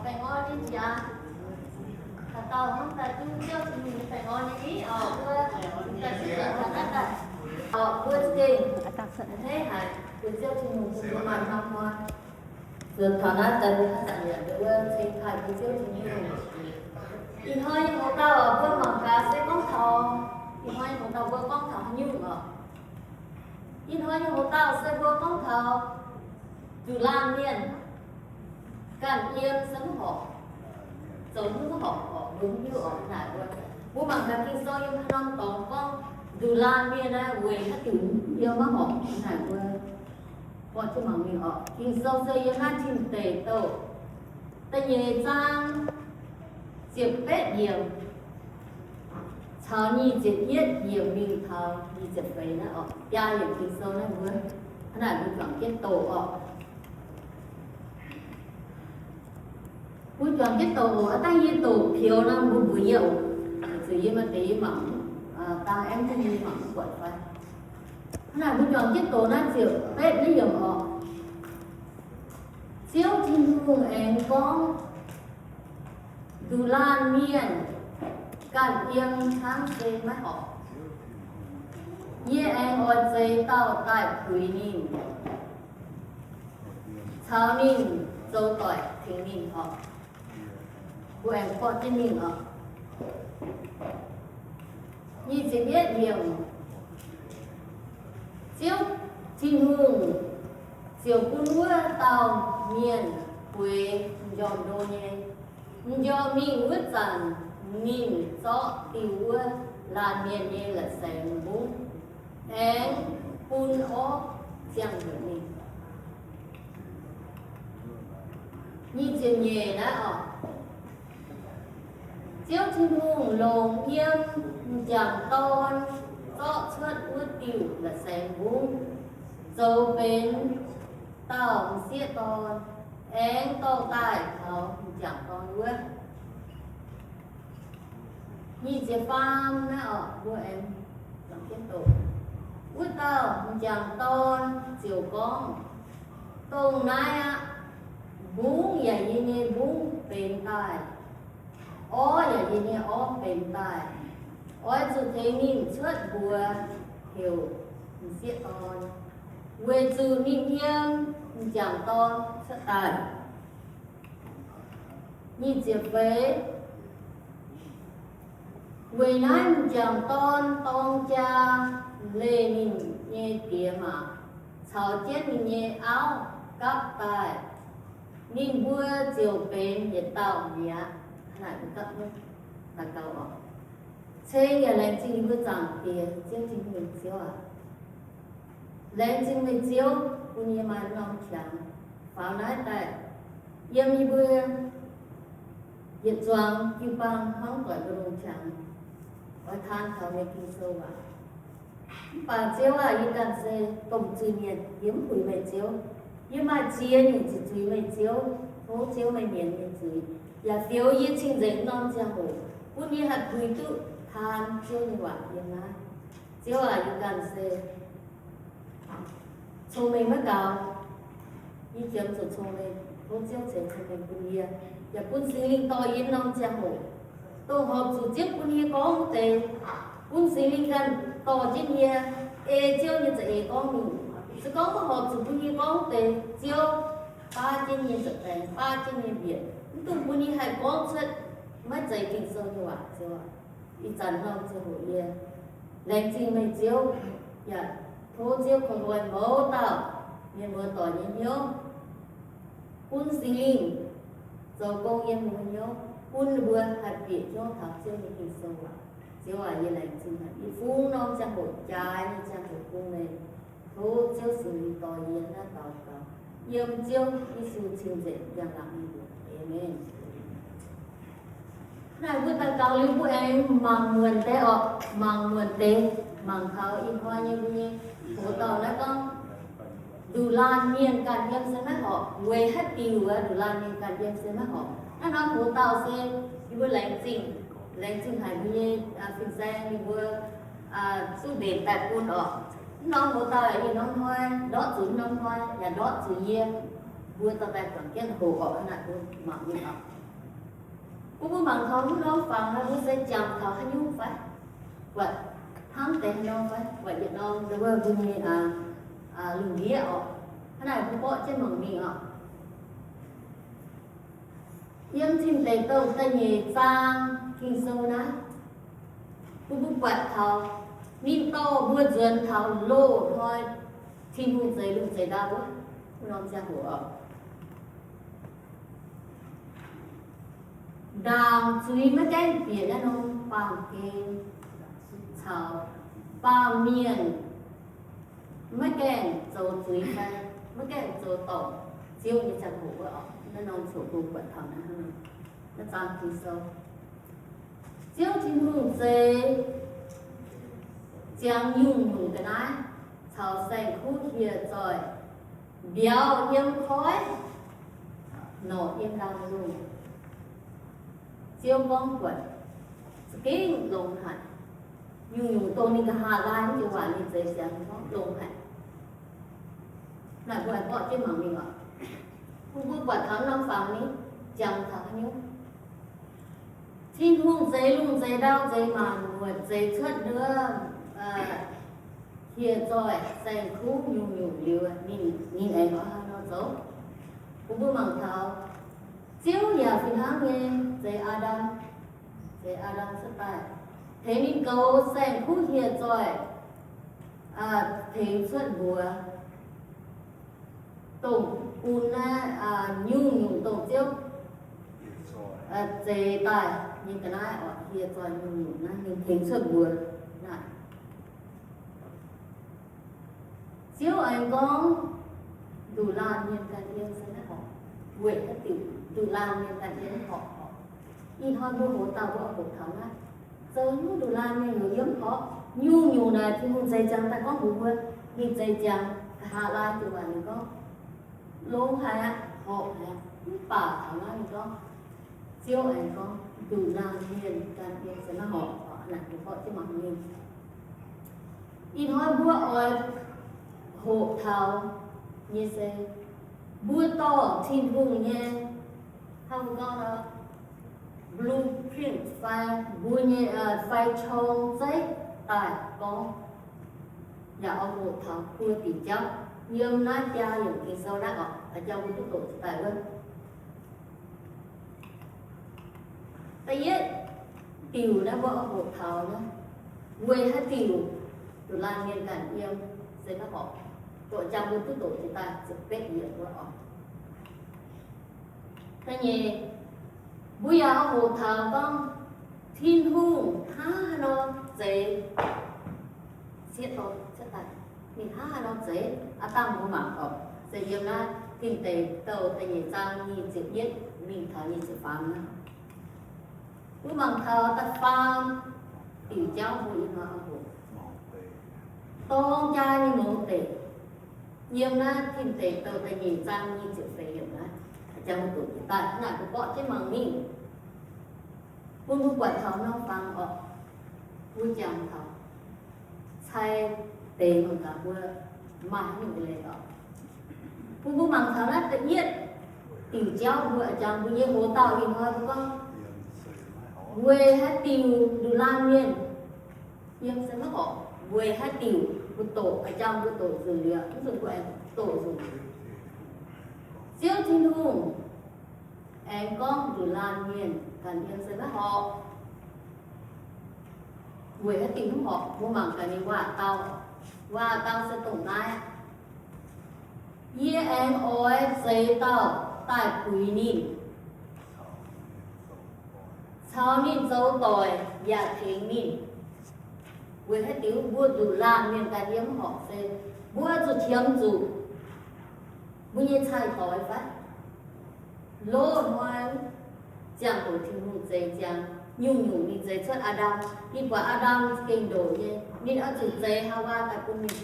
Baengh orn nyei jaax, dauh dauh hnamv daaih duqv Ziouv Tin-Hungh nyei baengh orn nyei ni oc. Mbuo daaih zipv deix taux naaiv daaih, mbuo za'gengh a'hneiv haic bun Ziouv Tin-Hungh bun mbuo maaih norm hnoi. Zuotc taux naaiv daaih mbuo haaix zanc yaac nduov wuov ceng taaih bun Ziouv Tin-Hungh. Ih hnoi nyei hoc dauh mbuo mangc gaax se gorngv taux, ih hnoi nyei hoc dauh mbuo gorngv taux haaix nyungc oc? Ih hnoi nyei hoc dauh se mbuo gorngv taux nduqc laanh mienh ganh yiem se maiv horpc, zoux maiv horpc, horpc mbuo mv hiuv oc. Naaic mbuo, mbuo mangc gaax Ging-Sou yiem haaix norm dorngx gorngv nduqc laanh mienh naaiv weic haaix diuc yiem maiv horpc. Naaic mbuo buatc jienv mangc mingh oc. Ging-Sou se yiem naaiv Tin Deic Douh da'nyeic zaang ziepc betv yiemc caux nyic ziepc yietv yiemc mingh taux nyic ziepc feix naaiv oc. Biaa yiemc Ging-Sou naaiv mbuo, hnangv naaic mbuo juangc jienv doqc oc. Mbuo juangc jienv doqc oc. Aav dangh yie doqc pioux nor mbuo mbuox yie oc. Zuqc yie maaih deix yie mangc, dangh aengx duqv yie mangc mv buatc fai. Hnangv naaic mbuo juangc jienv doqc naaiv ziepc betv naaiv yiemc oc. Ziouv Tin-Hungh aengx gorngv, nduqc laanh mienh ganh yiem hnangv se maiv horpc. Yie aengx oix zeix dauh daaih puix ninh, caux ninh zoux doic tengx ninh oc. Mbuo aengx borqv jienv mingh oc. Nyic ziepc yietv yiemc, Ziouv Tin-Hungh ziouc bun wuov dauh mienh bueix m'njormh ndo nyei. M'njormh mingh wuov zanc, ninh zorqv diuh wuov laanh mienh nyei la'saengx mbungv, aengx bun orv ziangh heuc ninh. Nyic ziepc nyeic naaiv oc. Ziouv Tin-Hungh longc yiem m'jangc dorn zorqv cuotv wuov diuh la'saengx mbungv, zoux benx dauh m'sieqv dorn, aengx dorh daaih taux m'jangc dorn wuov. Nyic ziepc faam naaiv oc, mbuo aengx, wuov dauh m'jangc dorn ziouc gorngv, dongh naaiv aqv, mbungv yaac yie nyei mbungv benx daaih, orv yaac yie nyei orv benx daaih. Oix zuqc tengx ninh cuotv mbuox heuc m'sieqv dorn, weic zuqc ninh yiem m'jangc dorn cuotv daaih. Nyic ziepc feix, weic naaiv m'jangc dorn dorng jaa leih ninh nyei diex maac caux jienv ninh nyei auv gapv daaih. Ninh mbuo ziouc benx yietc dauh mi'aqv. Ceng yaac laengz zingh yie mbuo Zaangc Diex Ziouv Tin-Hungh, Ziouv aac. Laengz zingh meih Ziouv bun yie maaih norm qangx faaux naaiv daaih yiem yie mbuo yietc zuangx jiu-baang hnangv doic mbuo longx qangx, oix taan taux meih Ging-Sou waac. Mv baac Ziouv aac, yie ganh se domh zuiz-mienh, yie mv puix meih Ziouv. Yie maaih ziex nyungc zuqc zuiz meih Ziouv. Tov Ziouv meih mienz yie nyei zuiz, yaac fioux yie cing-nzengc norm ziangh hoc, bun yie haih puix duqv taan Ziouv nyei waac yiem naaiv. Ziouv aac, yie ganh se cong-mengh maiv gaux. Yie jiex zuqc cong-mengh, tov Ziouv ceix cong-mengh bun yie, yaac bun Singx Lingh dorh yie norm ziangh hoc, dongh horpc zuqc Ziouv bun yie gorngv wuov deix, bun Singx Lingh ganh dorh jienv yie ei Ziouv nyei za'eix gorngv mingh. Se gorngv maiv horpc zuqc bun yie gorngv wuov deix, Ziouv baav jienv yie nyei za'eix, baav jienv yie nyei mbiec, mv dungx bun yie haih gorngv cuotv maiv zeiz Ging-Sou nyei waac, Ziouv aac. Ih zanc norm ziangh hoc yie laengz zingh meih Ziouv, yaac tov Ziouv korv-lienh mouz dauh mienh muoz doic nyei hnyouv, bun Singx Lingh zoux gong yiem ninh mbuo hnyouv, bun ninh mbuo haih bieqc hnyouv taux Ziouv nyei Ging-Sou waac. Ziouv aac, yie laengz zingh haic, yie fungx norm ziangh hoc jaaix nyei ziangh hoc bun meih. Tov Ziouv Singx Lingh dorh yie naaiv daux gaux, yiem Ziouv Yesu cing-nzengc njang-laangc nyei mbuox. Aamen. Naaiv mbuo daux gaux liuz mbuo aengx mangc muonc deix orqc, mangc muonc deix, mangc taux ih hnoi nyei mbuo nyei hoc dauh naaiv gorngv, nduqc laanh mienh ganh yiem se maiv horpc. Weic haaix diuc nduqc laanh mienh ganh yiem se maiv horpc? Naaiv norm hoc dauh se yie mbuo laengz zingh, laengz zingh haic mbuo nyei fin-saeng ninh mbuo duqv mbenc daaih bun orqc. Mv norm hoc dauh yaac ih norm hnoi ndortv zuqc, mv norm hnoi yaac ndortv zuqc yie. Mbuo dorh daaih guangc jienv hoqc orqc, hnangv naaic mbuo mangc mingh oc. Mbuo, mbuo mangc taux wuov norm fangx naaiv, mbuo se jangx taux haaix nyungc fai? Buatc hnangv deix haaix nor fai? Buatc yietc norm wuov mbuo nyei lungh ndiev orqc. Hnangv naaic mbuo borqv jienv mangc mingh oc. Yiem Tin Deic Douh da'nyeic zaang Ging-Sou naaiv, mbuo, mbuo buatc taux ninh dorh mbuo nzuonx taux loz-hnoi Tin-Hungh zeix lungh zeix ndau wuov norm ziangh hoc oc. Ndaangc zuiz maiv gaengh bieqc naaiv norm baamh gen caux baamh mienh maiv gaengh zoux zuiz fai maiv gaengh zoux dorngc Ziouv nyei ziangh hoc wuov oc. Naaiv norm coc mbuo buatc taux naaiv, naaiv zaang Ging-Sou. Ziouv Tin-Hungh zeix ziangx nyungc-nyungc ga'naaiv caux saeng-kuv hieh zoih mbiauz yiem koiv, norqc yiem ndaangh lungh. Ziouv gorngv buatc za'gengh longx haic. Nyungc-nyungc dongh ninh nqa'haav laai mv jiex waac ninh zeix ziangx gorngv longx haic. Naaic mbuo aengx borqv jienv mangc mingh oc. Mbuo, mbuo buatc taux norm fangx ni, jangx taux haaix nyungc? Tin-Hungh zeix lungh zeix ndau, zeix maanc muotc, zeix cuotv nduov hieh zoih saeng-kuv nyungc-nyungc liuz, ninh, ninh aengx oix haaix nor zoux? Mbuo, mbuo mangc taux Ziouv yaac fih hnangv nyei zeix Aa^ndam, zeix Aa^ndam cuotv daaih, tengx ninh goux saeng-kuv hieh zoih, tengx cuotv mbuox dongh bun naaiv nyungc-nyungc dongh Ziouv zeix daaih nyei ga'naaiv oc, hieh zoih nyungc-nyungc naaiv ninh tengx cuotv mbuox naaic. Ziouv aengx gorngv, nduqc laanh mienh ganh yiem se maiv horpc. Weic haaix diuc nduqc laanh mienh ganh yiem mv horpc oc? Ih hnoi mbuo hoc dauh mbuo oix hoqc taux naaiv, zoux nyungc nduqc laanh mienh heuc yiem mv horpc. Nyungc-nyungc naaic Tin-Hungh zeix ziangx daaih gorngv mbuox mbuo, ninh zeix ziangx nqa'haav laai jiex waac ninh gorngv, longx haic aqv, horpc haic aqv. Mv baac taux naaiv ninh gorngv, Ziouv aengx gorngv, nduqc laanh mienh ganh yiem se maiv horpc. Naaic mbuo borqv jienv mangc mingh. Ih hnoi mbuo oix hoqc taux nyei se mbuo dorh Tin-Hungh nyei, hnangv mbuo gorngv nor, blueprint fai mbuo nyei fai corng zeiv daaih gorngv, yaac oix hoqc taux buo diuc jauv yiem naaiv biaa yiemc Ging-Sou naaiv oc, jauv mbuo duqv doqc daaih wuov. Da'yietv diuc naaiv mbuo oix hoqc taux naaiv, weic haaix diuc nduqc laanh mienh ganh yiem se maiv horpc. Doqc jauv mbuo duqv doqc jiex daaih ziepc betv yiemc wuov oc. Da'nyeic, mbuo yaac oix hoqc taux gorngv Tin-Hungh hnangv haaix nor zeix sieqv dorn cuotv daaih, ninh hnangv haaix nor zeix. Aav dangh mbuo mangc oc, se yiem naaiv Tin Deic Douh da'nyeic zaang nyic ziepc yietv mingh taux nyic ziepc faam naaiv. Mbuo mangc taux da'faam diuc jauv mbuo ih hnoi oix hoqc dorng jaa nyei mouz deic. Yiem naaiv Tin Deic Douh da'nyeic zaang nyic ziepc feix yiemc naaiv, jangx doqc jiex daaih, naaic mbuo borqv jienv mangc mingh. Bun mbuo buatc taux norm fangx oc, mbuo jangx taux cai deix mangc gaax mbuo maaih haaix nyungc leiz oc. Bun mbuo mangc taux naaiv da'yietv diuc jauv mbuo jangx mbuo nyei hoc dauh ih hnoi mbuo gorngv, weic haaix diuc nduqc laanh mienh yiem se maiv horpc, weic haaix diuc mbuo doqc, jangx mbuo doqc nzunc liuz, mv zuqc mbuo aengx doqc nzunc. Ziouv Tin-Hungh aengx gorngv nduqc laanh mienh ganh yiem se maiv horpc. Weic haaix diuc mv horpc? Mbuo mangc gaax ninh waac-dau. Waac-dau se dongh naaiv aqv. Yie aengx oix zeix dauh daaih puix ninh, caux ninh zoux doic yaac tengx ninh. Weic haaix diuc mbuo nduqc laanh mienh ganh yiem mv horpc se mbuo zuqc qiemx zuqc mbuo nyei cai-doix fai? Loz-hnoi ziangh hoc Tin-Hungh zeix ziangx nyungc-nyungc, ninh zeix cuotv Aa^ndam. Ninh buatc Aa^ndam gengh ndoqc nyei, ninh oix zuqc zeix Haawaa daaih bun ninh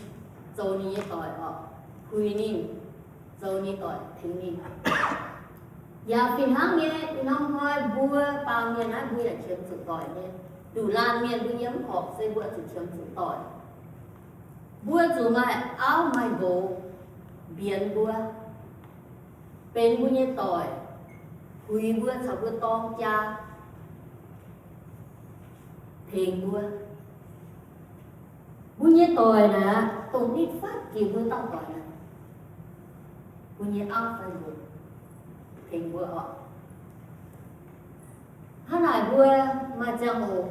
zoux ninh nyei doic oc, puix ninh, zoux ninh doic tengx ninh. Yaac fih hnangv nyei, ih norm hnoi mbuo baamh mienh naaiv mbuo yaac qiemx zuqc doic nyei. Nduqc laanh mienh mbuo yiem mv horpc se mbuo zuqc qiemx zuqc doic. Mbuo zuqc maaih auv maaih nqox mbienx mbuo. benx mbuo nyei doic, puix mbuo caux mbuo dorng jaa, tengx mbuo. Mbuo nyei doic naaic, dongh nitv fatv jiex mbuo dauh doic naaic, mbuo nyei auv fai nqox tengx mbuo oc. Hnangv naaic mbuo maaih ziangh hoc,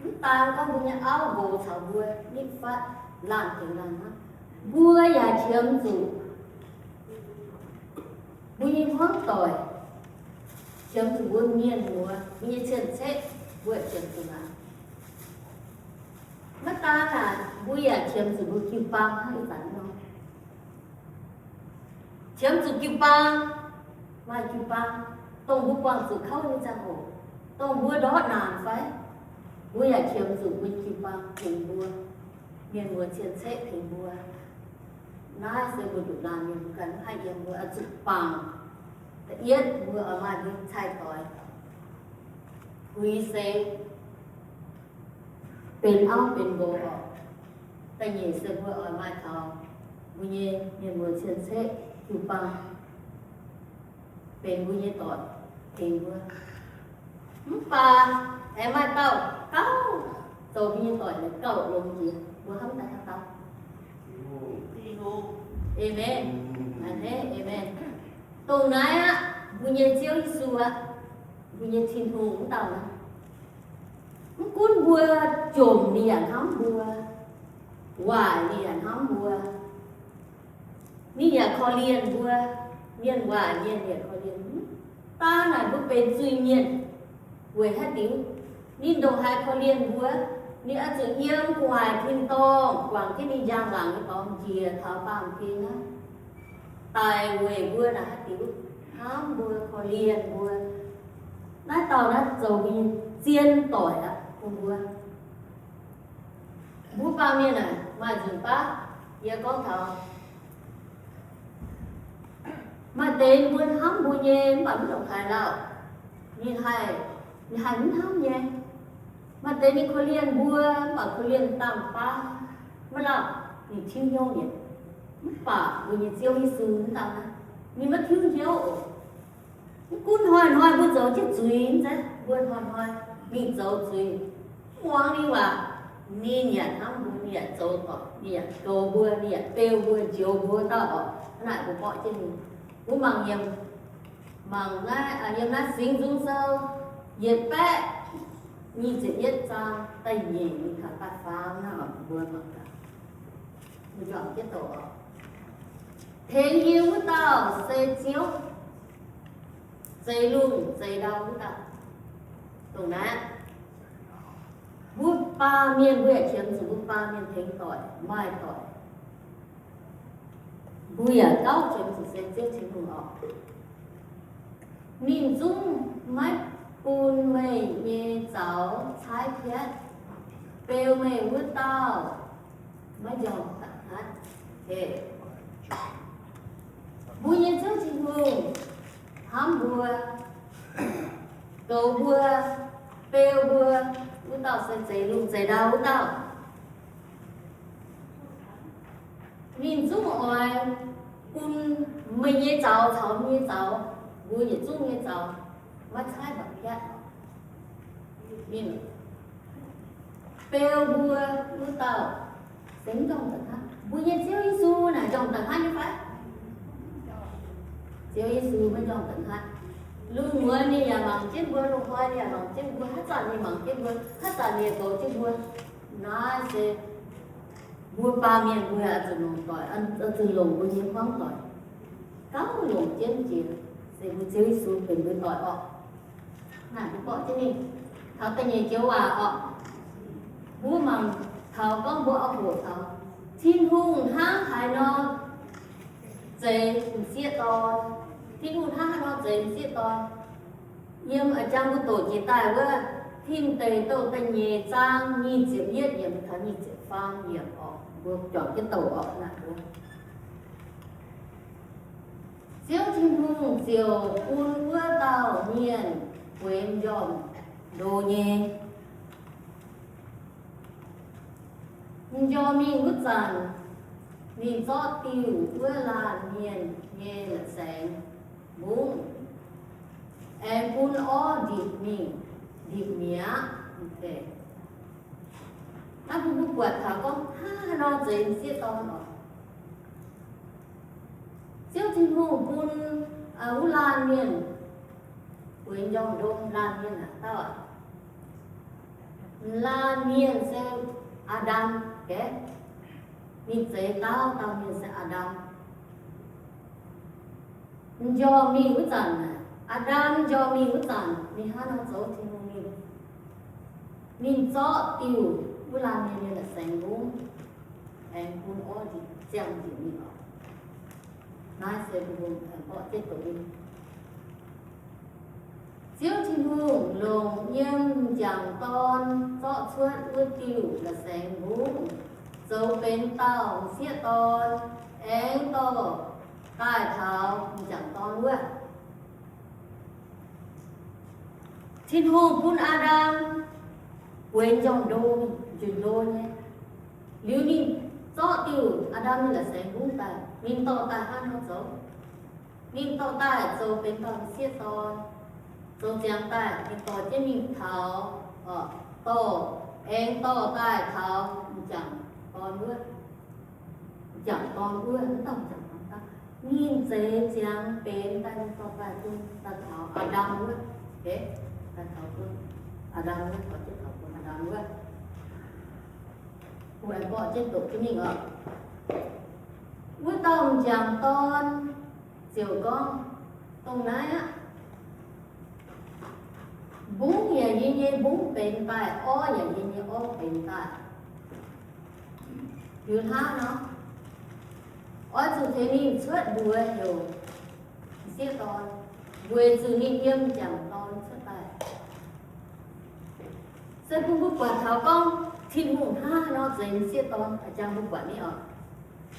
mv daan gorngv mbuo nyei auv nqox caux mbuo nitv fatv laanh tengx laanh hnangv, mbuo yaac qiemx zuqc mbuo nyei hmuangv doic, qiemx zuqc mbuo mienh muoz, mbuo nyei cien-ceqv, mbuo qiemx zuqc naaic. Maiv daan naaic, mbuo yaac qiemx zuqc mbuo jiu-baang hnangv ih zanc nor. Qiemx zuqc jiu-baang, maaih jiu-baang, dongh mbuo buangh zuqc kouv nyei ziangh hoc, dongh mbuo ndortv naanc fai, mbuo yaac qiemx zuqc mbuo jiu-baang tengx mbuo, mienh muoz cien-ceqv tengx mbuo. Naaiv se mbuo nduqc laanh mienh mbuo ganh mv haih yiem, mbuo oix zuqc bangc. Da'yietv mbuo oix maaih mbuo nyei cai-doix, puix se benx auv benx nqox oc. Da'nyeic se mbuo oix maaih taux mbuo nyei mienh muoz cien-ceqv jiu-baang benx mbuo nyei doic tengx mbuo. Mv baac aengx maaih dauh gauh zoux mbuo nyei doic naaic gauh longx jiex, mbuo hnamv daaih haaix dauh? Aamen. Aamen. Dongh naaiv aqv, mbuo nyei Ziouv Yesu aqv, mbuo nyei Tin-Hungh wuov dauh naaiv. Mv gunv mbuo jomc ninh yaac hnamv mbuo, waaic ninh yaac hnamv mbuo. Ninh yaac korv-lienh mbuo, mienh waaic mienh yaac korv-lienh. Daaih naaic mbuo benx zuiz-mienh weic haaix diuc? Ninh ndongc haaix korv-lienh mbuo? Ninh oix zuqc yiem gu'nguaaic tin-dorngh guangc jienv ninh njang-laangc nyei dorngx njiec taux baamh gen naaiv daic weic mbuo naaic haaix diuc? Hnamv mbuo, korv-lienh mbuo. Naaiv dauh naaiv zoux mbuo nyei zien doic aqv bun mbuo. Mbuo baamh mienh naaic maaih nzunc baav yie gorngv taux maaih deix mbuo hnamv mbuo nyei mv baac mv ndongc haaix lauh. Ninh haih, ninh haih mv hnamv nyei. Maaih deix ninh korv-lienh mbuo mv baac korv-lienh dangh baav maiv lauh, ninh tiuv hnyouv mi'aqv. Mv baac mbuo nyei Ziouv Yesu mv daan naaiv, ninh maiv tiuv hnyouv oc. Mv gunv hnoi-hnoi mbuo zoux jienv zuiz, mv zeiz mbuo hnoi-hnoi mingh zoux zuiz, mv muangx ninh waac, ninh yaac hnamv mbuo, ninh yaac zoux doic, ninh yaac goux mbuo, ninh yaac beu mbuo, njoux mbuo dauh oc. Hnangv naaic mbuo borqv jienv mingh. Mbuo mangc yiem, mangc naaiv, yiem naaiv Singx Nzung Sou yietc baeqv nyic ziepc yietv zaang da'nyeic mingh taux da'faam naaiv oc, mbuo mangc gaax. Mbuo juangc jienv doqc oc. Tengx yie wuov dauh se Ziouv, zeix lungh zeix ndau wuov dauh. Dongh naaiv, mbuo baamh mienh mbuo yaac qiemx zuqc mbuo baamh mienh tengx doic, maaih doic. Mbuo yaac gauh qiemx zuqc se Ziouv Tin-Hungh oc. Ninh zungv maiv bun meih nyei zaux caaiv piatv, beu meih wuov dauh maiv njormh da'hmatv. Mbuo nyei Ziouv Tin-Hungh hnamv mbuo, goux mbuo, beu mbuo, wuov dauh se zeix lungh zeix ndau wuov dauh. Ninh zungv oix bun meih nyei zaux caux yie nyei zaux, mbuo yietc zungv nyei zaux, maiv caaiv maiv piatv. Ninh beu mbuo wuov dauh se mv njormh da'hmatv. Mbuo nyei Ziouv Yesu naaic njormh da'hmatv nyei fai? Ziouv Yesu maiv njormh da'hmatv. Lungh muonz ninh yaac mangc jienv mbuo, lungh hnoi ninh yaac mangc jienv mbuo, haaix zanc ninh mangc jienv mbuo, haaix zanc ninh goux jienv mbuo. Naaiv se mbuo baamh mienh mbuo oix zuqc longc doic, oix zuqc longc mbuo nyei hmuangv doic, gauh longc jienv jiex, se mbuo Ziouv Yesu benx mbuo doic orqc. Naaic mbuo borqv jienv mingh taux da'nyeic joux waac orqc. Mbuo mangc taux gorngv mbuo oix hoqc taux Tin-Hungh hnangv haaix nor zeix m'sieqv dorn. Tin-Hungh hnangv haaix nor zeix m'sieqv dorn. Yiem a'jang mbuo doqc jiex daaih wuov, Tin Deic Douh da'nyeic zaang nyic ziepc yietv yiemc taux nyic ziepc faam yiemc orqc. Mbuo juangc jienv doqc orqc naaic mbuo. Ziouv Tin-Hungh ziouc bun wuov dauh mienh bueix m'njormh ndo nyei. M'njormh mingh wuov zanc, ninh zorqv diuh wuov laanh mienh nyei la'saengx. mbungv, aengx bun orv ndipc mingh, ndipc mi'aqv. Naaiv bun mbuo buatc taux gorngv hnangv haaix nor zeiz m'sieqv dorn oc. Ziouv Tin-Hungh bun wuov laanh mienh, bueix m'njormh ndo laanh mienh aac, dauh aac, laanh mienh se Aa^ndam, gaeqv, ninh zeix dauh dauh mienh se Aa^ndam. M'njormh mingh wuov zanc, Aa^ndam m'njormh mingh wuov zanc, ninh hnangv nor zoux Tin-Hungh mingh. Ninh zorqv diuh wuov laanh mienh nyei la'saengx mbungv, aengx bun orv ndipc ziangh njiec mingh oc. Naaiv se mbuo mborqv jienv doqc nyei. Ziouv Tin-Hungh longc yiem m'jangc dorn zorqv cuotv wuov diuh la'saengx mbungv zoux benx dauh m'sieqv dorn, aengx dorh daaih taux m'jangc dorn wuov. Tin-Hungh bun Aa^ndam bueix m'njormh ndo, njunh ndo nyei. Liuz ninh zorqv diuh Aa^ndam nyei la'saengx mbungv daaih, ninh dorh daaih hnangv nor zoux. Ninh dorh daaih zoux benx dauh m'sieqv dorn. Zoux ziangx daaih ninh dorh jienv mingh taux, dorh, aengx dorh daaih taux m'jangc dorn wuov. M'jangc dorn wuov, m'dauh m'jangc dorn daaih, ninh zeix ziangx benx daaih, ninh dorh daaih bun daaih taux Aa^ndam wuov. Daaih taux bun Aa^ndam wuov, dorh jienv taux bun Aa^ndam wuov. Mbuo aengx mborqv jienv doqc jienv mingh oc. Wuov dauh m'jangc dorn ziouc gorngv, dongh naaiv aqv. Mbungv yaac yie nyei mbungv benx daaih, orv yaac yie nyei orv benx daaih. Liuz hnangv nor, oix zuqc tengx ninh cuotv mbuox heuc m'sieqv dorn, weic zuqc ninh yiem m'jangc dorn cuotv daaih. Se bun mbuo buatc taux gorngv Tin-Hungh hnangv haaix nor zeix m'sieqv dorn, a'jang mbuo buatc nyei oc.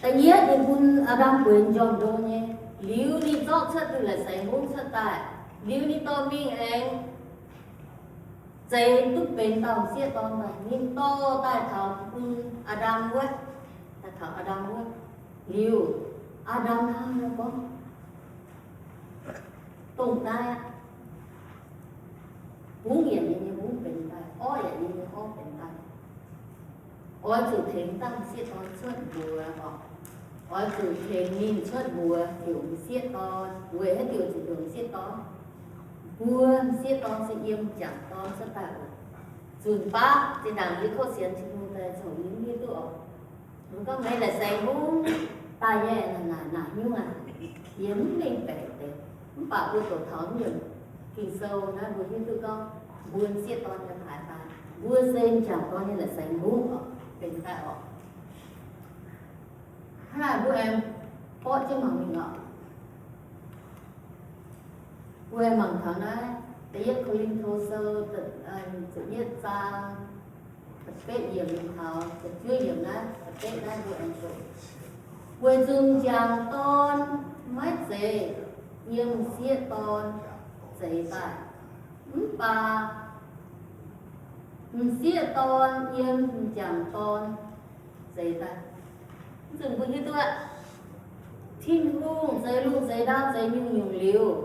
Da'yietv ninh bun Aa^ndam bueix m'njormh ndo nyei, liuz ninh zorqv cuotv diuh la'saengx mbungv cuotv daaih, liuz ninh dorh mingh aengx zeix duqv benx dauh m'sieqv dorn daaih, ninh dorh daaih taux bun Aa^ndam wuov, daaih taux Aa^ndam wuov. Liuz Aa^ndam hnangv nor gorngv, dongh naaiv aqv. Mbungv yaac yie nyei mbungv benx daaih, orv yaac yie nyei orv benx daaih. Oix zuqc tengx dauh m'sieqv dorn cuotv mbuox oc. Oix zuqc tengx ninh cuotv mbuox heuc m'sieqv dorn. Weic haaix diuc zuqc heuc m'sieqv dorn? Mbuo m'sieqv dorn se yiem m'jangc dorn cuotv daaih oc. Nzunc baav zinh ndaangc yie kov sienx Tin-Hungh daaih zoux yie mv hiuv duqv oc. Mbuo gorngv meih la'saengx mbungv daaih nyei naaic naaic nyungc aqv, yie mv mengh baeqc deix. Mv baac mbuo doqc taux mv yiemc Ging-Sou naaiv mbuo hiuv duqv gorngv mbuo m'sieqv dorn nyei haaix daaih, mbuo se m'jangc dorn nyei la'saengx mbungv oc, benx daaih oc. Hnangv naaic mbuo aengx borqv jienv mangc mingh oc. Mbuo aengx mangc taux naaiv Da'yietv Ko^lin^to Sou ziepc yietv zaang da'betv yiemc taux da'juov yiemc naaiv, da'betv naaiv mbuo aengx doqc. Weic zuqc m'jangc dorn maiv zeiz yiem m'sieqv dorn zeix daaih, mv baac m'sieqv dorn yiem m'jangc dorn zeix daaih. Mv zunc mbuo hiuv duqv aqv. Tin-Hungh zeix lungh zeix ndau zeix nyungc-nyungc liuz,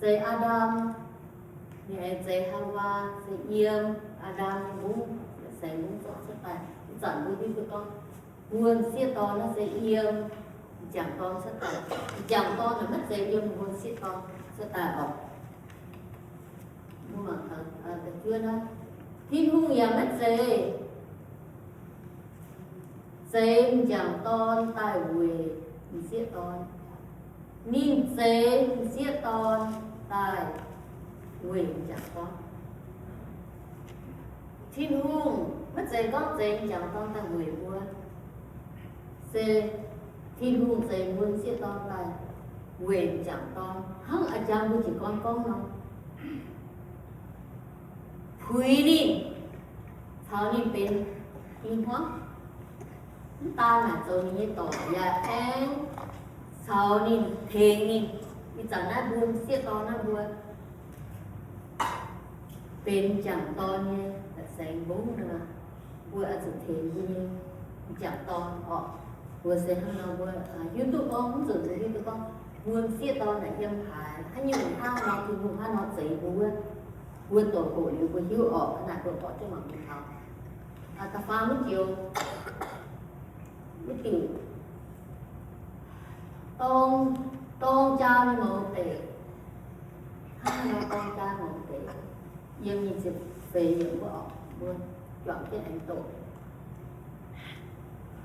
zeix Aa^ndam, ninh aengx zeix Haawaa, se yiem Aa^ndam nyei mbungv, la'saengx mbungv zorqv cuotv daaih. Ih zanc mbuo hiuv duqv gorngv mbuo m'sieqv dorn naaiv se yiem m'jangc dorn cuotv daaih. M'jangc dorn naaic maiv zeiz yiem mbuo m'sieqv dorn cuotv daaih oc. Mbuo mangc gaax, da'juov naaiv, Tin-Hungh yaac maiv zeiz zeix m'jangc dorn daaih weic m'sieqv dorn. Ninh zeix m'sieqv dorn daaih weic m'jangc dorn. Tin-Hungh maiv zeiz gorngv zeix m'jangc dorn daaih weic mbuo. Se Tin-Hungh zeix mbuo m'sieqv dorn daaih weic m'jangc dorn, hnangv a'jang mbuo jiez gorn gorngv nor, puix ninh, caux ninh benx ih hmuangv. Mv daan naaic zoux ninh nyei dorc yaac aengx caux ninh, tengx ninh. Ih zanc naaiv mbuo m'sieqv dorn naaiv mbuo benx m'jangc dorn nyei la'saengx mbungv nor, mbuo oix zuqc tengx mbuo nyei m'jangc dorn oc. Mbuo se hnangv nor mbuo hiuv duqv gorngv, mv zuqc mbuo hiuv duqv gorngv Mbuo m'sieqv dorn naaic yiem haaix, haaix nyungc hnangv nor, Tin-Hungh hnangv nor zeix mbuo wuov, mbuo doqc hoqc liuz mbuo hiuv orqc, naaic mbuo borqv jienv mangc mbuo taux. Da'faam wuov joux, wuov diuc dorng, dorng jaa nyei mouz deic. Hnangv nor dorng jaa mouz deic, yiem nyic ziepc feix yiemc wuov orqc, mbuo juangc jienv aengx doqc.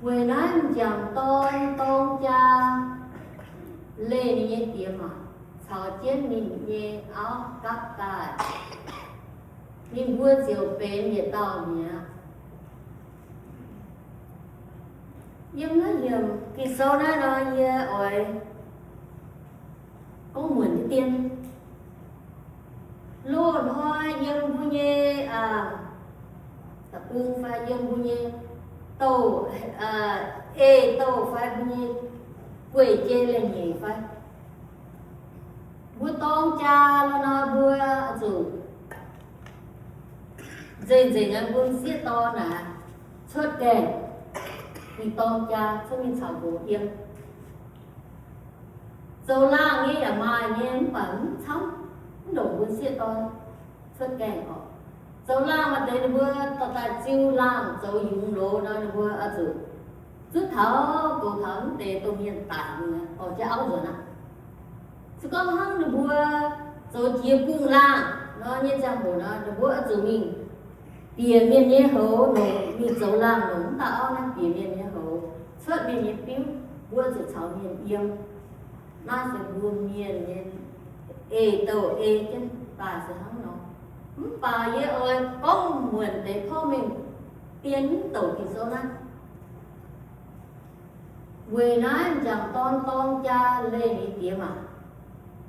Weic naaiv m'jangc dorn dorng jaa leih ninh nyei diex maac caux jienv ninh nyei auv gapv daaih, ninh mbuo ziouc benx yietc dauh mi'aqv. Yiem naaiv yiemc Ging-Sou naaiv nor, yie oix gorngv muonc diqv dien. Loz-hnoi yiem mbuo nyei, aa, da'bung fai yiem mbuo nyei douh, aa, ei douh fai mbuo nyei guei-jei leiz-nyeic fai, mbuo dorng jaa lorqc nor, mbuo zuqc nzengc-nzengc nyei, mbuo m'sieqv dorn naaic cuotv gaengh, ninh dorng jaa cuotv mingh caux nqox yiem. Zoux laangh nyei yaac maaih nyei, mv baac mv camv, mv ndongc mbuo m'sieqv dorn cuotv gaengh orqc. Zoux laangh maaih deix ninh mbuo dorh daaih ziu laangh zoux yungz loz nor, ninh mbuo oix zuqc zuov taux goux taux mv deix domh mienh daic, ninh dorh jienv auv nzuonx aqv. Se gorngv hnangv ninh mbuo zoux jiex bungh laangh nor nyei ziangh hoc nor, ninh mbuo oix zuqc mingh bieqc mienh nyei houz, longc mingh zoux laangh longc mv dauh auv naaiv bieqc mienh nyei houz, cuotv mienh nyei biuv, mbuo zuqc caux mienh yiem. Naaiv se mbuo mienh nyei ei douh ei jienv daaih se hnangv nor. Mv baac yie oix gorngv muonc deix porv mengh dien mv douc Ging-Sou naaiv. Weic naaiv m'jangc dorn dorng jaa leih ninh diex maac.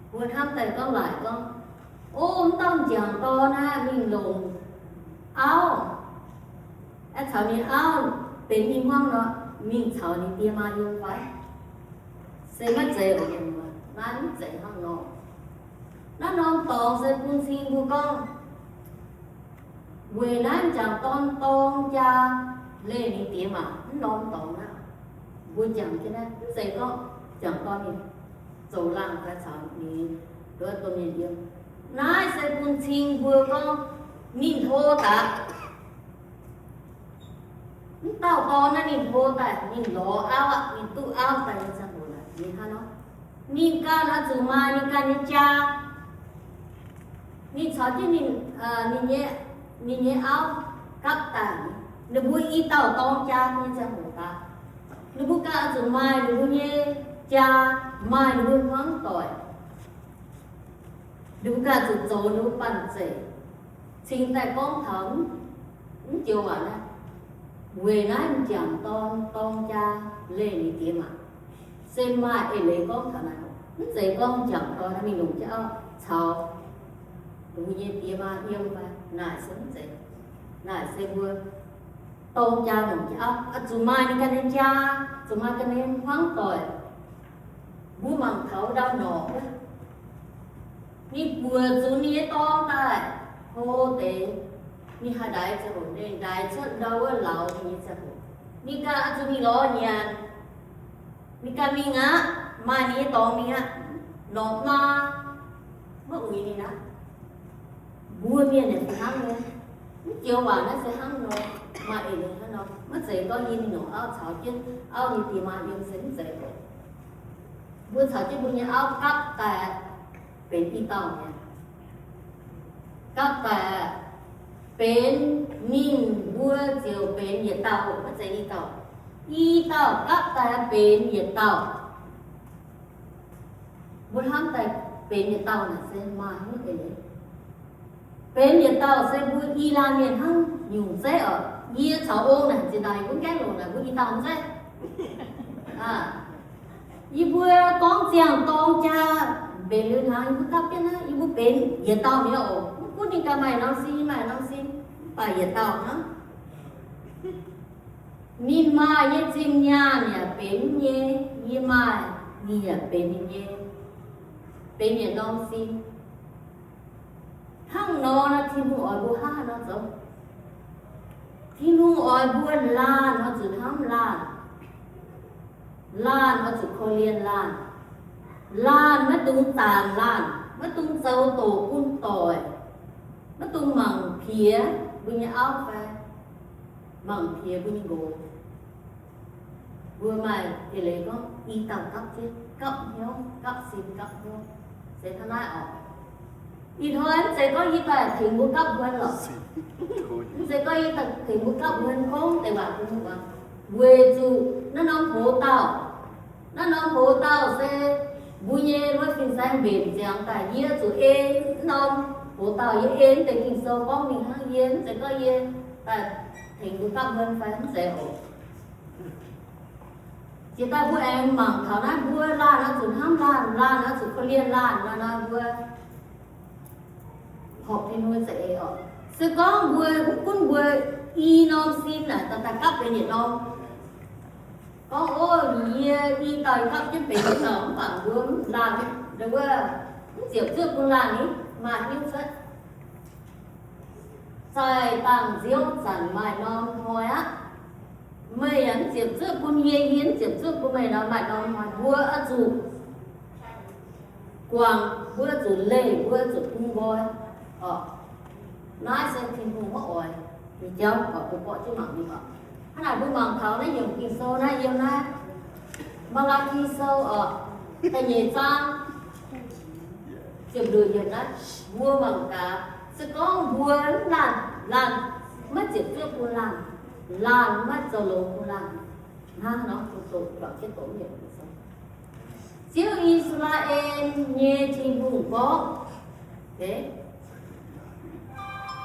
Mbuo hnamv daaih gorngv laaic gorngv, o, mv dauh m'jangc dorn naaiv mingh longc auv, aengx caux ninh auv benx i hmuangv nor, mingh caux ninh diex maac yiem fai? Se maiv zeiz oc. Naaiv mv zeiz hnangv nor. Naaiv norm dorngx se bun cing mbuo gorngv, weic naaiv m'jangc dorn dorng jaa leih ninh diex maac. Mv norm dorngx naaiv, mbuo jangx jienv naaiv mv zeiz gorngv m'jangc dorn ninh zoux laangh daaih caux ninh nduov domh mienh yiem. Naaiv se bun cing mbuo gorngv ninh hlo daaih. Mv dauh dorn naaiv ninh hlo daaih, ninh lorz auv aqv, ninh duqv auv daaih nyei ziangh hoc naaic, ninh hnangv nor, ninh ganh oix zuqc maaih ninh ganh nyei jaa. Ninh caux jienv ninh, ninh nyei, ninh nyei auv gapv daaih, ninh mbuo i dauh dorng jaa nyei ziangh hoc daaih, ninh mbuo ganh oix zuqc maaih ninh mbuo nyei jaa, maaih ninh mbuo hmuangv doic. Ninh mbuo ganh zuqc zoux ninh mbuo banh zeic. Cingx daaih gorngv taux mv joux waac naaiv, weic naaiv m'jangc dorn dorng jaa leih ninh diex maac. Se maaih eix leiz gorngv taux naaiv, mv zeiz gorngv m'jangc dorn naaiv mingh longc jienv auv caux ninh mbuo nyei diex maac yiem fai? Naaic se mv zeiz. Naaic se mbuo dorng jaa longc jienv auv, oix zuqc maaih ninh ganh nyei jaa, zuqc maaih ganh nyei hmuangv doic. Mbuo mangc taux ndau norqc wuov, ninh buoc zunc ninh nyei dorng daaih, hlo deix, ninh haih ndaix ziangh hoc, ninh ndaix cuotv ndau wuov lauz ninh nyei ziangh hoc, ninh ganh oix zuqc mingh lorz nyanc. Ninh ganh mingh aqv, maaih ninh nyei dorngx mingh aqv. Norqc maa maiv uix ninh aqv. Mbuo mienh yaac fih hnangv nyei. Mv joux waac naaiv se hnangv nor, maaih eix leiz hnangv nor. Maiv zeiz gorngv yie mingh longc auv caux jienv auv nyei diex maac yiem se mv zeiz. Mbuo caux jienv mbuo nyei auv gapv daaih benx i dauh mi'aqv. Gapv daaih benx, ninh mbuo ziouc benx yietc dauh, maiv zeiz i dauh. I dauh gapv daaih benx yietc dauh. Mbuo hnamv daaih benx yietc dauh naaic se maaih hnyouv eix leiz. Benx yietc dauh se mbuo i laanh mienh hnangv nyungc zeiv oc. Yie caux ong naaic zinh ndaangc yie mbuo gaengh longc naaic mbuo i dauh zeiv. Yie mbuo gorngv ziangh dorng jaa mbenc liuz hnaangx, yie mbuo gapv jienv naaiv, yie mbuo benx yietc dauh mi'aqv oc. Mv gunv ninh ganh maaih norm sin, yie maaih norm sin, mv baac yietc dauh hnangv. Ninh maaih nyei zinh nyaanh yaac benx nyei, yie maaih, ninh yaac benx ninh nyei, benx yietc norm sin. Hnangv nor, Tin-Hungh oix mbuo hnangv nor zoux. Tin-Hungh oix mbuo laanh oix zuqc hnamv laanh. Laanh oix zuqc korv-lienh laanh. Laanh maiv dungx zaanc laanh, maiv dungx zoux doqc bun doic, maiv dungx mangc piex mbuo nyei auv fai mangc piex mbuo nyei nqox. Mbuo maaih eix leiz gorngv i dauh gapv jienv, gapv hnyouv, gapv sin, gapv hnyouv, se hnangv naaiv oc. Ih hnoi mv zeiz gorngv yie daaih tengx mbuo gapv hmuonv lorqc. Mv zeiz gorngv yie daaih tengx mbuo gapv hmuonv gorngv deix waac bun mbuo. Weic zuqc naaiv norm hoz dauh, naaiv norm hoz dauh se mbuo nyei wuov fin-saeng mbenc ziangx daaih, yie zuqc ei norm hoz dauh, yie ei mv deix Ging-Sou gorngv mingh hnangv. Yie mv zeiz gorngv yie daaih tengx mbuo gapv hmuonv fai mv zeiz oc. Jiex daaih mbuo aengx mangc taux naaiv, mbuo laanh oix zuqc hnamv laanh, laanh oix zuqc korv-lienh laanh nor, mbuo horpc Tin-Hungh za'eix oc. Se gorngv mbuo, mv gunv mbuo i norm sin naaic daaih gapv benx yietc norm, gorngv, ov, yie i dauh gapv jienv benx yietc dauh, mv baac mbuo laanh, wuov, mv ziepc zuoqv bun laanh ni, maaih hiuv cuotv. Zaih dangh nziouv zanc maaih norm hnoi aqv. Meih yaac mv ziepc zuoqv bun yie, yie mv ziepc zuoqv bun meih nor, maaih norm hnoi mbuo oix zuqc guangc, mbuo zuqc leih, mbuo zuqc bun nqoi oc. Naaiv se Tin-Hungh maiv oix nyei jauv oc, mbuo borqv jienv mangc mingh oc. Hnangv naaic mbuo mangc taux naaiv yiemc Ging-Sou naaiv, yiem naaiv Maa^laa^ki Sou oc, da'nyeic zaang, ziepc luoqc yiemc naaiv, mbuo mangc gaax, se gorngv mbuo laanh, laanh maiv ziepc zuoqv bun laanh, laanh maiv zoux longx bun laanh, hnangv nor bun doqc, juangc jienv doqc yiemc Ging-Sou. Ziouv, I^saa^laa^en nyei Tin-Hungh, gorngv,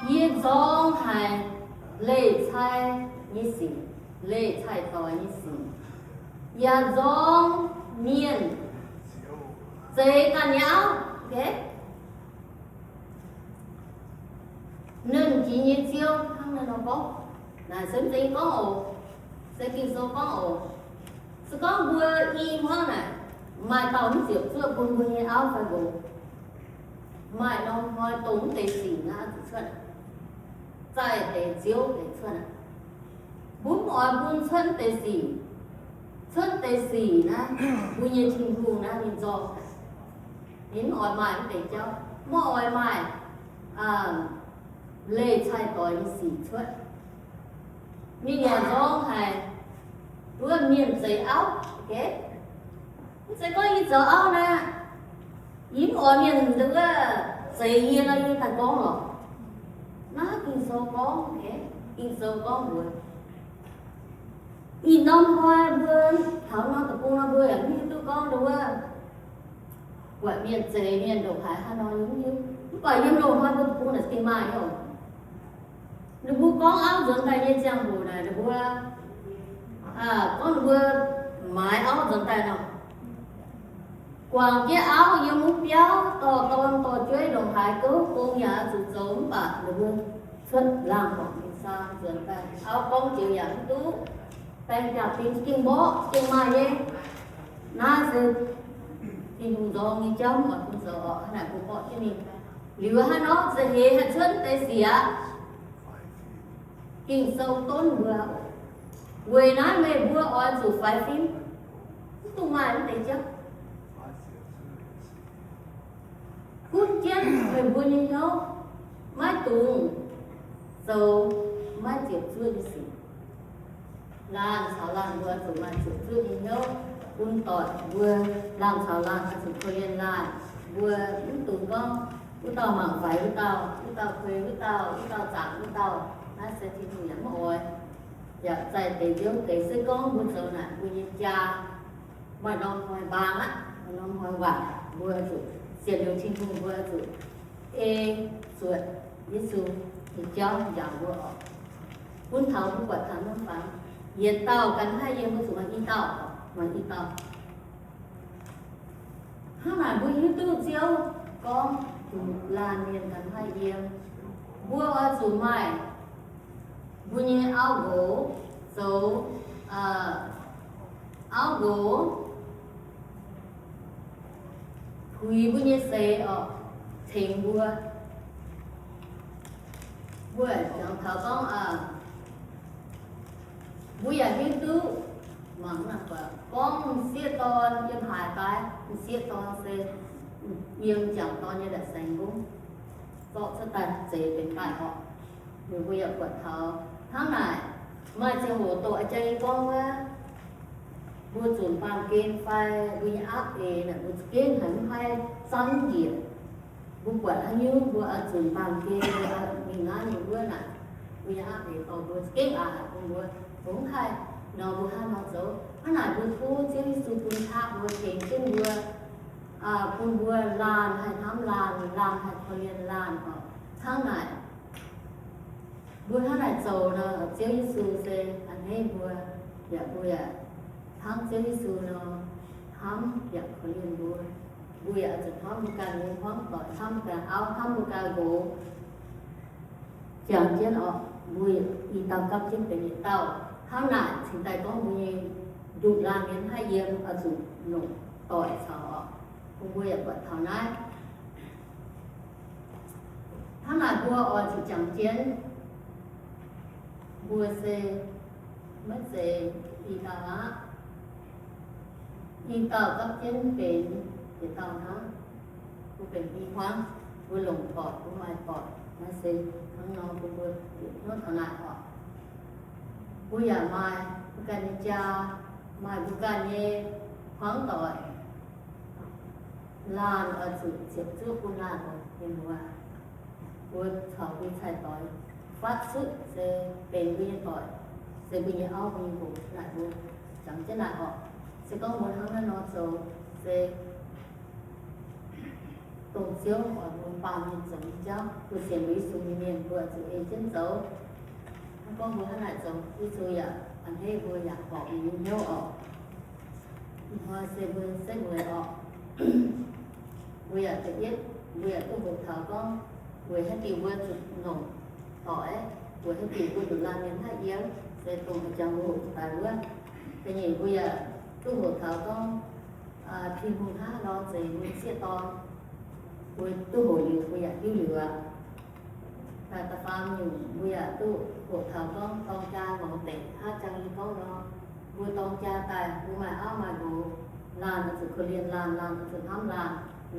yie nzorng haic leih cai nyei sic, leih cai-doix nyei sic, yaac nzorng mienh zeix ganh nyei auv. Nernh Jiex nyei Ziouv hnangv naaiv nor gorngv. Naaic se mv zeiz gorngv oc. Se Ging-Sou gorngv oc. Se gorngv mbuo i hmuangv naaic, maaih dauh mv ziepc zuoqv bun mbuo nyei auv fai nqox, maaih norm hnoi dongh mv deix sic naaiv zuqc cuotv, zaih deix nziouv deix cuotv aqv. Mbuo mv oix bun cuotv mv deix sic. Cuotv deix sic naaiv, mbuo nyei Tin-Hungh naaiv ninh nzorng haic. Ninh mv oix maaih mv deix jauv, mv oix maaih leih cai-doix nyei sic cuotv. Ninh yaac nzorng haic wuov mienh zeix auv. Mv zeiz gorngv yie zoux auv naaiv, yie mv oix mienh wuov zeix yie nor, yie daaih gorngv lorqc. Naaiv Ging-Sou gorngv, Ging-Sou gorngv mbuox. Ih norm hnoi mbuo taux norm deic-bung nor, mbuo yaac mv hiuv duqv gorngv wuov buatc mienh zeix mienh ndongc haaix haaix nor yie mv hiuv. Mv baac yiem loz-hnoi mbuo deic-bung naaic gengh maaih nyei oc. Ninh mbuo gorngv auv nzuonx daaih nyei ziangh hoc naaic, ninh mbuo gorngv ninh mbuo maaiz auv nzuonx daaih nor, guangc jienv auv yiem wuov biauv dorh dorn dorh jueiv ndongc haaix gouv gong yaac zuqc zoux, mv baac ninh mbuo cuotv laangh horngc mingh saang nzuonx daaih, auv gorngv joux yaac mv duqv. Baeng jaa-fin gengh mborqv, gengh maaih nyei. Naaiv se Tin-Hungh nzorng nyei jauv, mv oix bun zoux oc. Hnangv naaic mbuo borqv jienv mingh. Liuz hnangv nor, za'eix haih cuotv deix sic aqv. Ging-Sou donv mbuo, weic naaiv meih mbuo oix zuqc faix fim, mv dungx maaih mv deix jauv. Gunv jienv meih mbuo nyei hnyouv, maiv dungx zoux maiv ziepc zuoqv nyei sic. Laanh caux laanh mbuo zuqc maaih ziepc zuoqv nyei hnyouv, bun doic mbuo laanh caux laanh oix zuqc korv-lienh laanh. Mbuo mv dungx gorngv wuov dauh mangc faix wuov dauh, wuov dauh kuei wuov dauh, wuov dauh zaangc wuov dauh. Naaiv se Tin-Hungh yaac mv oix. Yaac zaih deix nziouv deix se gorngv mbuo zoux naaic mbuo nyei jaa maaih norm hnoi mbaang aqv, maaih norm hnoi waanc, mbuo zuqc sienx liuz Tin-Hungh, mbuo zuqc ei zuotc Yesu nyei jauv njaaux mbuo oc. Bun taux mbuo buatc taux norm fangx, yietc dauh ganh haih yiem, mbuo zuqc maaih i dauh, maaih i dauh. Hnangv naaic mbuo hiuv duqv Ziouv gorngv zuqc laanh mienh ganh haih yiem. Mbuo oix zuqc maaih mbuo nyei auv nqox zoux auv nqox puix mbuo nyei seix oc, tengx mbuo. Mbuo yaac taux gorngv, mbuo yaac hiuv duqv Mangc naaiv buatc gorngv m'sieqv dorn yiem haaix fai? M'sieqv dorn se yiem m'jangc dorn nyei la'saengx mbuo zorqv cuotv daaih zeix benx daaih orqc. Mbuo yaac buatc taux hnangv naaic, maaih ziangh hoc doqc jang yie gorngv wuov, mbuo zunc baamh gen fai mbuo nyei aapv eix naaic, mbuo za'gengh haiz mv haih zanv njiec. Mbuo buatc haaix nyungc mbuo oix zunc baamh gen, mbuo mingh naaiv mingh wuov naaic, mbuo nyei aapv eix dorh mbuo za'gengh aqc bun mbuo, mbuo mv haih nor, mbuo hnangv nor zoux. Hnangv naaic mbuo tov Ziouv Yesu bun qaqv mbuo, tengx jienv mbuo, bun mbuo laanh haih hnamv laanh, laanh haih korv-lienh laanh oc. Hnangv naaic, mbuo hnangv naaic zoux nor, Ziouv Yesu se a'hneiv mbuo, yaac mbuo yaac hnangv Ziouv Yesu nor hnamv yaac korv-lienh mbuo. Mbuo yaac oix zuqc hnamv mbuo ganh nyei hmuangv doic, hnamv mbuo ganh auv, hnamv mbuo ganh nqox. Jangx jienv oc, mbuo i dauh gapv jienv benx yietc dauh. Hnangv naaic cingx daaih gorngv mbuo nyei nduqc laanh mienh haih yiem oix zuqc longc doic caux oc. Bun mbuo yaac buatc taux naaiv. Hnangv naaic mbuo oix zuqc jangx jienv, mbuo se maiv zeiz i dauh aqv. I dauh gapv jienv benx yietc dauh hnangv. Mbuo benx i hmuangv, mbuo longc doic, mbuo maaih doic. Naaiv se hnangv nor bun mbuo bieqc hnyouv taux naaic oc. Mbuo yaac maaih mbuo ganh nyei jaa, maaih mbuo ganh nyei hmuangv doic. Laanh oix zuqc ziepc zuoqv bun laanh oc, mienh muoz. Mbuo caux mbuo cai-doix fatv cuotv se benx mbuo nyei doic, se mbuo nyei auv mbuo nyei nqox naaic mbuo jangx jienv naaic oc. Se gorngv mbuo hnangv naaiv nor zoux se dongh Ziouv oix mbuo baamh mienh zoux nyei jauv. Mbuo sienx Yesu nyei mienh mbuo zuqc ei jienv zoux. Hnangv gorngv mbuo hnangv naaic zoux, Yesu yaac a'hneiv mbuo yaac horpc mbuo nyei hnyouv oc. Ih hnoi se mbuo setv mueiz oc. Mbuo yaac da'yietv, mbuo yaac duqv hoqc taux gorngv weic haaix diuc mbuo zuqc longc doic, weic haaix diuc mbuo nduqc laanh mienh haih yiem, se dongh jangx mbuo hoqc daaih wuov. Da'nyeic mbuo yaac duqv hoqc taux gorngv Tin-Hungh hnangv nor zeix mbuo sieqv dorn, mbuo duqv hoqc liuz mbuo yaac hiuv liuz aqv. Da'faam nyungc mbuo yaac duqv hoqc taux gorngv dorng jaa mouz deic hnangv jang yie gorngv nor, mbuo dorng jaa daaih mbuo maaih auv maaih nqox, laanh oix zuqc korv-lienh laanh, laanh oix zuqc hnamv laanh,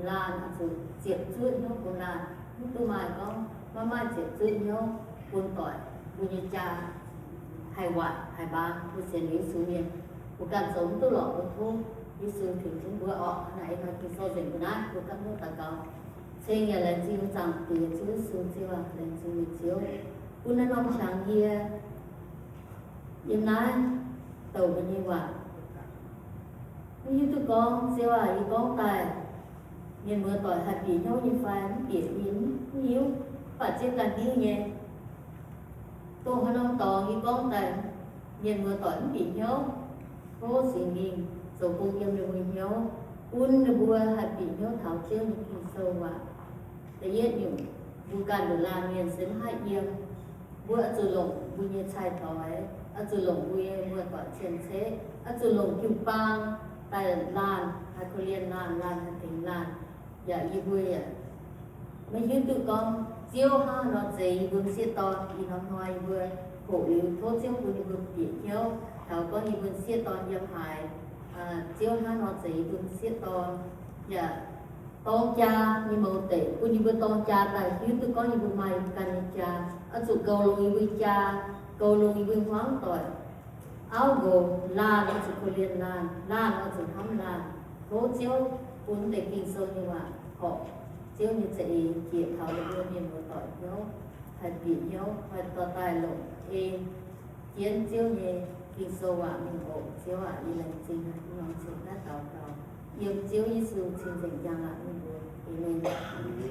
laanh oix zuqc ziepc zuoqv hnyouv bun laanh. Mv duqv maaih gorngv maiv maaih ziepc zuoqv hnyouv bun doic, mbuo nyei jaa haih waaic haih mbaang. Mbuo sienx Yesu mienh, mbuo ganh zoux mv duqv lorqc, mbuo tov Yesu tengx jienv mbuo orqc. Naaiv ih hnoi Ging-Sou nzengc mbuo naaiv, mbuo gapv hnyouv daux gaux. Ceng yaac laengz zingh Zaangc Diex Ziouv Yesu, Ziouv aac, laengz zingh meih Ziouv bun naaiv norm qangx yie yiem naaiv douc mbuo nyei waac. Mv hiuv duqv gorngv, Ziouv aac, yie gorngv daaih mienh muoz-doic haih bieqc hnyouv nyei fai mv bieqc, yie mv hiuv. Mv baac Ziouv ganh hiuv nyei. Dongh haaix norm dorngx yie gorngv daaih mienh muoz-doic mv bieqc hnyouv, tov Singx Lingh zoux gong yiem ninh mbuo hnyouv, bun ninh mbuo haih bieqc hnyouv taux Ziouv nyei Ging-Sou waac. Da'yietv nyungc, mbuo ganh nduqc laanh mienh se mv haih yiem. Mbuo oix zuqc longc mbuo nyei cai-doix, oix zuqc longc mbuo nyei muoz-doic cien-ceqv, oix zuqc longc jiu-baang daaih laanh haih korv-lienh laanh, laanh haih tengx laanh. Yaac yie mbuo yaac maiv hiuv duqv gorngv Ziouv hnangv haaix nor zeix yie mbuo m'sieqv dorn. Ih norm hnoi yie mbuo hoqc liuz tov Ziouv bun yie mbuo bieqc hnyouv taux gorngv yie mbuo m'sieqv dorn yiem haaix, Ziouv hnangv haaix nor zeix yie mbuo m'sieqv dorn. Yaac dorng jaa nyei mouz deic bun yie mbuo dorng jaa daaih hiuv duqv gorngv yie mbuo maaih yie mbuo ganh nyei jaa. Oix zuqc goux longx yie mbuo jaa, goux longx yie mbuo hmuangv doic. Auv nqox, laanh oix zuqc korv-lienh laanh, laanh oix zuqc hnamv laanh. Tov Ziouv bun deix Ging-Sou nyei waac horpc Ziouv nyei za'eix jiex taux ninh mbuo mienh muoz-doic hnyouv, haih bieqc hnyouv, haih dorh daaih longc ei jienv Ziouv nyei Ging-Sou waac mingh oc. Ziouv aac, yie laengz zingh hnangv nor cingx naaiv daux gaux yiem Ziouv Yesu cing-nzengc njang-laangc nyei mbuox. Aamen.